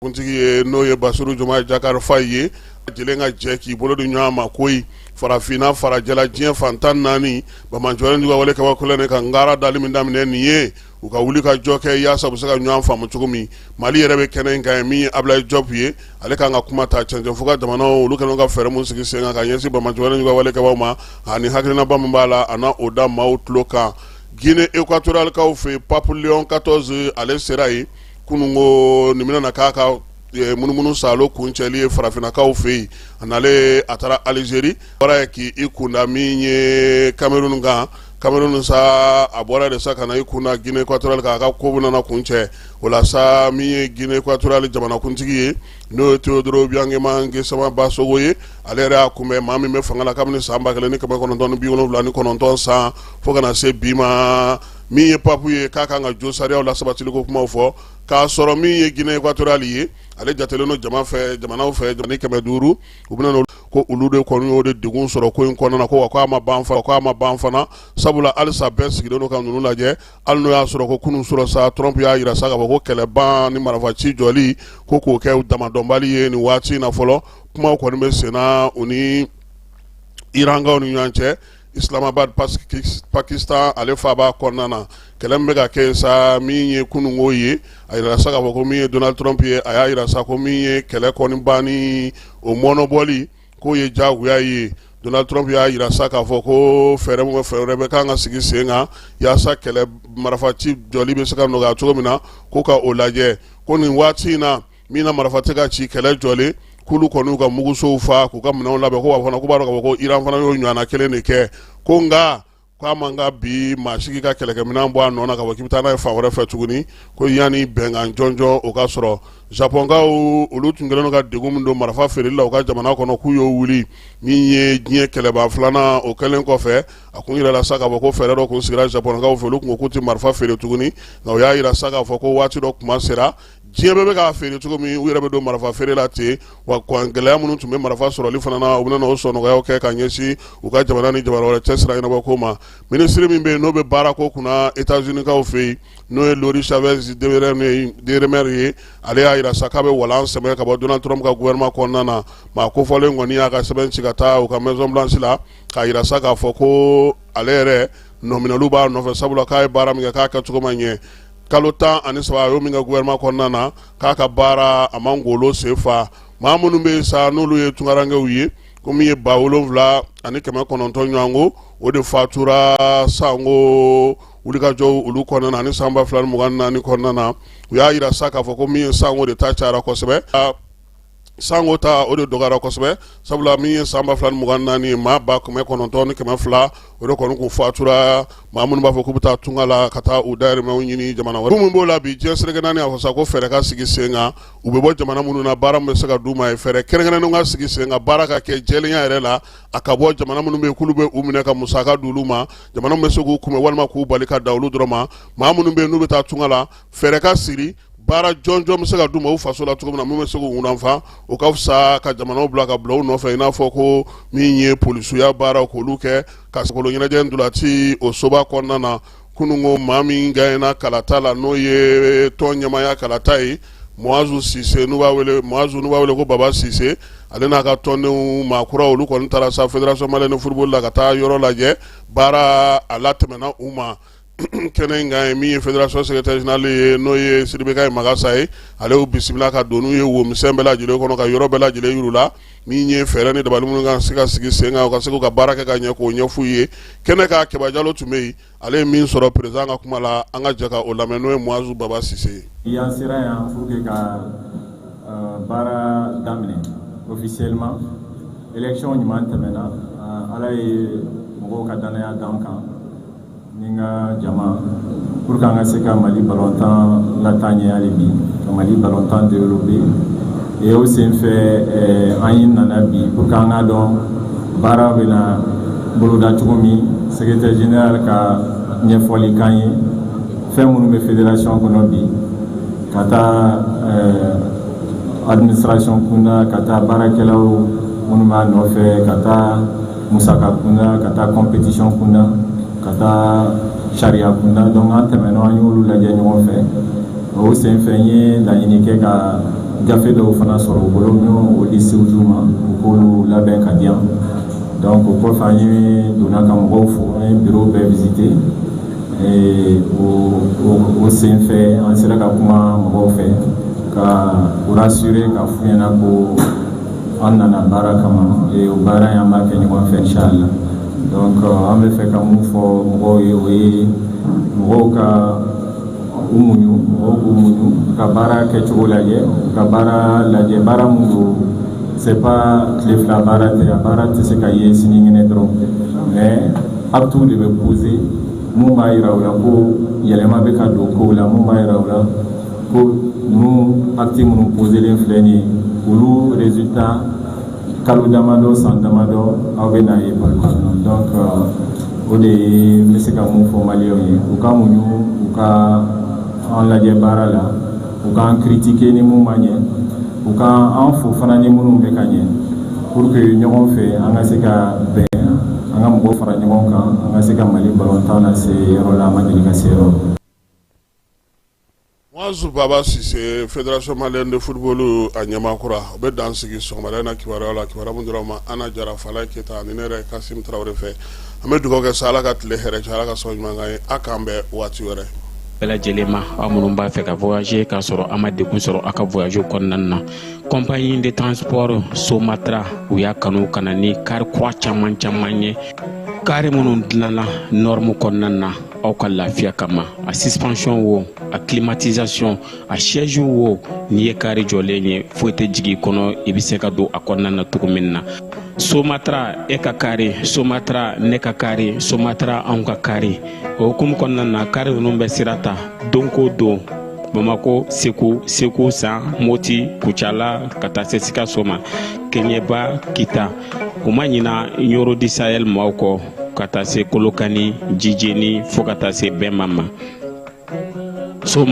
Kuntigi ye, n'o ye Basiru Jomayi Jakari Fayi ye, lajɛlen ka jɛ k'i bolo di ɲɔgɔn ma koyi. Farafinna, farajɛla, diɲɛ fan 14, banbaanciwale juguya wale kabako ka ngara dali min daminɛ nin ye, u ka wuli ka jɔ kɛ yaasa u bɛ se ka ɲɔgɔn faamu cogo min. Mali yɛrɛ bɛ kɛnɛ in kan ye. Min ye Abulayi Jɔp ye, ale kan ka kuma ta. Cɛncɛnfu ka jamana, olu kɛlen ka fɛɛrɛ min sigi sen kan ka ɲɛsin banbaanciwale juguya wale kɛbaaw ma, ani hakilinaba min b'a la, a na o da maaw tulo kan. Guinée équatorialekaw fɛ, Pape Léon 14, ale sera yen kununko. Nin bɛna k'a ka munumunu salo kuncɛli ye farafinnakaw fɛ yen. A nalen, a taara Alizeri, bɔra yen k'i kunda min ye Cameroun kan. Cameroun sa, a bɔra de sa ka na i kunda Guinée équatoriale kan. A ka ko nana kuncɛ o la sa. Min ye Guinée équatoriale jamanakuntigi ye, n'o ye Teodoro Obiang Nguema Mbasogo ye, ale yɛrɛ y'a kunbɛn. Maa min bɛ fanga la kabini san 1979 san fo ka na se bi ma, min ye Pape ye, k'a kan ka jo sariyaw la sabatiliko kumaw fɔ, k'a sɔrɔ min ye Guinée équatoriale ye, ale jatelen don jama fɛ, jamanaw fɛ ni 500, u bɛna ko olu de kɔni y'o de degun sɔrɔ ko in kɔnɔna na. Ko wa, ko a ma ban fana, ko a ma ban fana, sabula halisa bɛɛ sigilen don ka ninnu lajɛ. Hali n'o y'a sɔrɔ ko kunun sɔrɔ sa, Trump y'a jira sa k'a fɔ ko kɛlɛban ni marifa ci jɔli, ko k'o kɛ damadɔnbali ye nin waati in na fɔlɔ. Kumaw kɔni bɛ senna u ni Irankaw ni ɲɔgɔn cɛ Islamabad, Pakistan, ale faaba kɔnɔna na. Kɛlɛ min bɛ ka kɛ sa, min ye kununko ye, a yira sa k'a fɔ ko min ye Donald Trump ye, a y'a yira sa ko min ye kɛlɛ kɔni banni, o mɔnɔbɔli, k'o ye diyagoya ye. Donald Trump y'a yira sa k'a fɔ ko fɛɛrɛ min fɛɛrɛ bɛ kan ka sigi sen kan yaasa kɛlɛ marifa ci jɔli bɛ se ka nɔgɔya cogo min na, ko ka o lajɛ. Ko nin waati in na min na marifa tɛ ka ci, kɛlɛ jɔlen, k'olu kɔni ka mugusow fa, k'u ka minɛnw labɛn. Ko wa fana, ko b'a dɔn k'a fɔ ko Iran fana y'o ɲɔgɔnna kelen de kɛ. Ko nka k'a man ka bi maa si ka kɛlɛkɛminɛn bɔ a nɔ na k'a fɔ k'i bɛ taa n'a ye fan wɛrɛ fɛ tuguni, ko yanni bɛnkan jɔnjɔn o ka sɔrɔ. Japɔnkaw, olu tun kɛlen don ka degun min don marifa feereli la u ka jamana kɔnɔ, k'u y'o wuli. Min ye diɲɛ kɛlɛba filanan o kɛlen kɔfɛ, a kun yirala sa k'a fɔ ko fɛɛrɛ dɔ kun sigira Japɔnkaw fɛ. Olu kun ko k'u tɛ marifa feere tuguni, nka u y'a yira sa k'a fɔ ko waati dɔ kuma sera, diɲɛ bɛɛ bɛ k'a feere cogo min, u yɛrɛ bɛ don marifa feere la ten. Wa gɛlɛya minnu tun bɛ marifa sɔrɔli fana na, u bɛna o sɔnɔgɔyaw kɛ ka ɲɛsin u ka jamana ni jamana wɛrɛ cɛ sira ɲɛnabɔ ko ma. Minisiri min bɛ yen, n'o bɛ baara ko kunna États-Unis-kaw fɛ yen, n'o ye Lori Chavez DeRemer ye, ale y'a yira sa k'a bɛ walan sɛmɛ ka bɔ Donald Trump ka gouvernement kɔnɔna na. Maa kofɔlen kɔni y'a ka sɛbɛn ci ka taa u ka Maison Blanche la, k'a yira sa k'a fɔ ko ale yɛrɛ nɔminɛliw b'a nɔfɛ, sabula k'a ye baara min kɛ, k'a kɛcogo ma ɲɛ. Kalo 13, a y'o min kɛ gouvernement kɔnɔna na, k'a ka baara a ma ngolo sen fa. Maa minnu bɛ yen sa, n'olu ye tunkarankew ye, ko min ye 7900 ɲɔgɔn, o de fatura sango wulikajɔw olu kɔnɔna na ani san 2024 kɔnɔna na. U y'a yira sa k'a fɔ ko min ye sango de ta cayara kosɛbɛ, sango ta o de dɔgɔyara kosɛbɛ, sabula min ye san 2024, maa 9200, o de kɔni kun fatura, maa minnu b'a fɔ k'u bɛ taa tunga la ka taa u dayirimɛw ɲini jamana wɛrɛ. Min b'o la bi, diɲɛ seleke naani a fɔ sa ko fɛɛrɛ ka sigi sen kan, u bɛ bɔ jamana minnu na, baara min bɛ se ka d'u ma ye, fɛɛrɛ kɛrɛnkɛrɛnnenw ka sigi sen kan, baara ka kɛ jɛlenya yɛrɛ la, a ka bɔ jamana minnu bɛ yen k'olu bɛ u minɛ ka musaka d'olu ma, jamana min bɛ se k'u kunbɛn walima k'u bali ka da olu dɔrɔn ma. Maa minnu bɛ yen n'u bɛ taa tunga la, fɛɛrɛ ka siri, baara jɔnjɔn bɛ se ka d'u ma u faso la cogo min na, min bɛ se k'u nafa. O ka fisa ka jamanaw bila ka bila u nɔfɛ, i n'a fɔ ko min ye polisiya baara, k'olu kɛ ka kolo ɲɛnajɛ ntolaci o soba kɔnɔna na. Kununko, maa min gagnéna kalata la, n'o ye tɔn ɲɛmaaya kalata ye, Muazu Sise, n'u b'a wele Muazu, n'u b'a wele ko Baba Sise, ale n'a ka tɔndenw maa kura, olu kɔni taara sa Fédération malienne de football la ka taa yɔrɔ lajɛ. Baara a latɛmɛna u ma kɛnɛ in kan. Min ye fédération secrétaire général ye, n'o ye Sidibekayi Magasa ye, ale y'u bisimila ka don n'u ye womisɛn bɛɛ lajɛlen kɔnɔ, ka yɔrɔ bɛɛ lajɛlen yir'u la. Min ye fɛɛrɛ ni dabali minnu kan se ka sigi sen kan, u ka se k'u ka baara kɛ ka ɲɛ, k'o ɲɛf'u ye. Kɛnɛ kan, Kɛba Jalo tun bɛ yen. Ale ye min sɔrɔ président ka kuma la, an ka jɛ ka o lamɛn, n'o ye Muazu Baba Sise ye. An sera yan pour que ka baara daminɛ officiellement. Élection ɲuman tɛmɛna, Ala ye mɔgɔw ka danaya d'an kan ni n ka jama pour que an ka se ka Mali balontan lataa ɲɛ, hali bi ka Mali balontan développer. Et o senfɛ, an ye nana bi pour que an ka dɔn baara bɛna boloda cogo min. Secrétaire général ka ɲɛfɔli k'an ye fɛn minnu bɛ fédération kɔnɔ bi, ka taa administration kunda, ka taa baarakɛlaw minnu b'a nɔfɛ, ka taa musaka kunda, ka taa compétition kunda, ka taa sariya kunda. Donc an tɛmɛna, an y'olu lajɛ ɲɔgɔn fɛ. O senfɛ, n ye laɲini kɛ ka gafe dɔw fana sɔrɔ u bolo, n y'o lisiw d'u ma, u k'olu labɛn ka di yan. Donc o kɔfɛ, an ye donna ka mɔgɔw fo, an ye bureau bɛɛ visiter. O sen fɛ, an sera ka kuma mɔgɔw fɛ ka u rassurer, ka f'u ɲɛna ko an nana baara kama, o baara in, an b'a kɛ ɲɔgɔn fɛ, inchallah. Donc an bɛ fɛ ka mun fɔ mɔgɔw ye, o ye mɔgɔw ka u muɲu, mɔgɔw k'u muɲu ka baara kɛcogo lajɛ, u ka baara lajɛ. Baara mun don, c'est pas tile 2 baara tɛ, a baara tɛ se ka ye sinikɛnɛ dɔrɔn, mais actes de bɛ poser mun b'a yira u la ko yɛlɛma bɛ ka don kow la, mun b'a yira u la ko ninnu actes minnu poselen filɛ nin ye, olu résultat, kalo damadɔ, san damadɔ, aw bɛ n'a ye palpablement. Donc o de ye n bɛ se ka mun fɔ maliyɛnw ye: u ka muɲu, u ka an lajɛ baara la, u k'an critiquer ni mun ma ɲɛ, u ka an fo fana ni minnu bɛ ka ɲɛ, pour que ɲɔgɔn fɛ an ka se ka bɛn, an ka mɔgɔw fara ɲɔgɔn kan, an ka se ka Mali balontan lase yɔrɔ la, an ma deli ka se yɔrɔ. Muazu Baba Sise, Fédération malienne de football a ɲɛmaa kura, o bɛ dan sigi sɔgɔmada in na kibaruyaw la. Kibaruya min dira ma, Ana Jara, Falaye Keyita ani ne yɛrɛ Kasim Tarawele fɛ. An bɛ dugawu kɛ sa, Ala ka tile hɛrɛ cɛ, Ala ka sɔn ɲuman kan ye. A k'an bɛn waati wɛrɛ. Bɛɛ lajɛlen ma, aw minnu b'a fɛ ka voyager k'a sɔrɔ a ma degun sɔrɔ aw ka voyage kɔnɔna na, compagnie de transport Somatra, u y'a kanu ka na ni kari kura caman caman ye, kari minnu dilanna norme kɔnɔna na aw ka lafiya kama. A suspension wo, a climatisation, a siège wo, n'i ye kari jɔlen ye, foyi tɛ jigin i kɔnɔ, i bɛ se ka don a kɔnɔna na cogo min na. Somatra, e ka kari Somatra, ne ka kari Somatra, anw ka kari. O hukumu kɔnɔna na, kari ninnu bɛ sira ta don ko don Bamako, Segu, Segu San, Moti, Kucala, ka taa se Sikaso ma, Keɲeba, Kita. U ma ɲina Ɲoro di Sahel maaw kɔ, ka taa se Kolokani, Jijeni, fo ka taa se Bɛnma ma so.